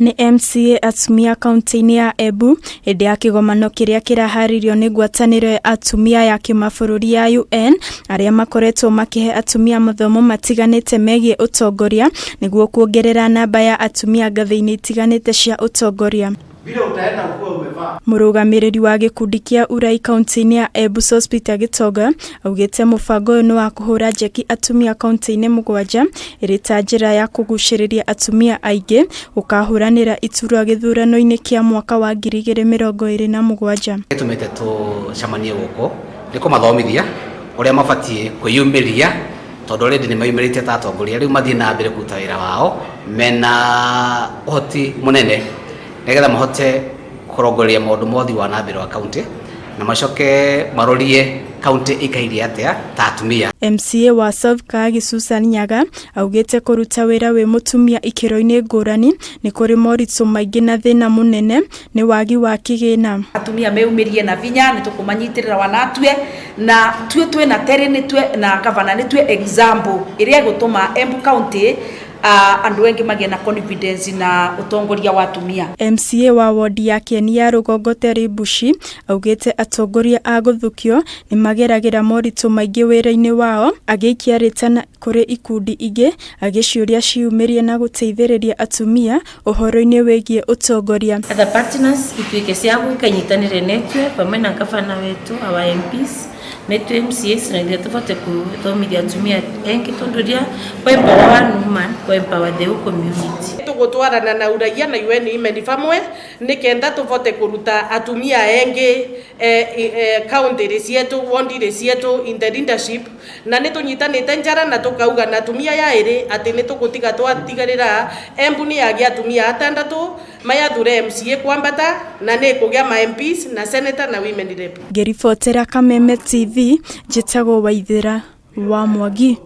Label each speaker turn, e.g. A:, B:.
A: Nĩ MCA atumia kaunti-inĩ ya Embu hĩndĩ ya kĩgomano kĩrĩa kĩraharĩirio nĩ ngwatanĩro ya atumia ya kĩmabũrũri ya UN arĩa makoretwo makĩhe atumia mathomo matiganĩte megiĩ ũtongoria nĩguo kuongerera namba ya atumia ngathĩ-inĩ itiganĩte cia ũtongoria.
B: Vile utaenda ukuwe umevaa.
A: Mũrũgamĩrĩri wa gĩkundi kĩa Urai kaunti-inĩ ya Embu Sospeter Gĩtonga augĩte mũbango ũyũ nĩ wa kũhũra njeki atumia kaunti-inĩ mũgwanja ĩrĩ ta njĩra ya kũgucĩrĩria atumia aingĩ gũkahũranĩra iturwa gĩthurano-inĩ kĩa mwaka wa 2027.
C: Gĩtũmĩte tũcemanie gũkũ nĩ kũmathomithia ũrĩa mabatiĩ kwĩyumĩria tondũ already nĩ meyumĩrĩtie ta atongoria, rĩu mathiĩ na mbere kũruta wĩra wao mena ũhoti mũnene nĩgetha mahote kũrongoreria maũndũ ma ũthii wa na mbere wa kaunti na macoke marorie kaunti ĩikaire atĩa ta atumia.
A: MCA wa South Kaagi Susan Nyaga augĩte kũruta wĩra wĩ mũtumia ikĩro-inĩ ngũrani nĩ kũrĩ moritũ maingĩ na thĩna mũnene nĩ wagi wa kĩgĩna.
D: Atumia meumirie na vinya nĩ tũkũmanyitĩrĩra wanatue na tue twĩna Terry nĩ tue na gavana nĩ tue example ĩrĩa ĩgũtũma Embu County andũ engĩ magĩe na confidence na ũtongoria wa atumia.
A: MCA wa wondi ya Kieni ya Rũgongo Terry Mbuchi augĩte atongoria a gũthukio nĩ mageragĩra moritũ maingĩ wĩra-inĩ wao, agĩikia rĩtana kũrĩ ikundi ingĩ agĩciũria ciĩyumĩrie na gũteithĩrĩria atumia ũhoro-inĩ wĩgiĩ ũtongoria.
E: Other partners ituĩke cia gũka inyitanĩre netwe vamwe na gavana wetu, our MPs netwe MCAs na ithuĩ tũbote kũthomithia atumia engĩ tondũ rĩrĩa kwa empower one woman kwa empower the whole community.
F: Tũgũtwarana na uraia na UN Women vamwe nĩ kenda tũbote kũruta atumia engĩ county cietu, ward cietu in the leadership, na nĩ tũnyitanĩte njara na tũkauga na atumia ya ĩrĩ atĩ nĩ tũgũtiga twatigarĩra Embu nĩ yagĩa atumia atandatũ mayathure MCA kwambata na nĩ kũgĩa ma MPs na senator na women rep.
A: Ngĩribotera Kameme TV, njĩtagwo Waithĩra wa Mwangi.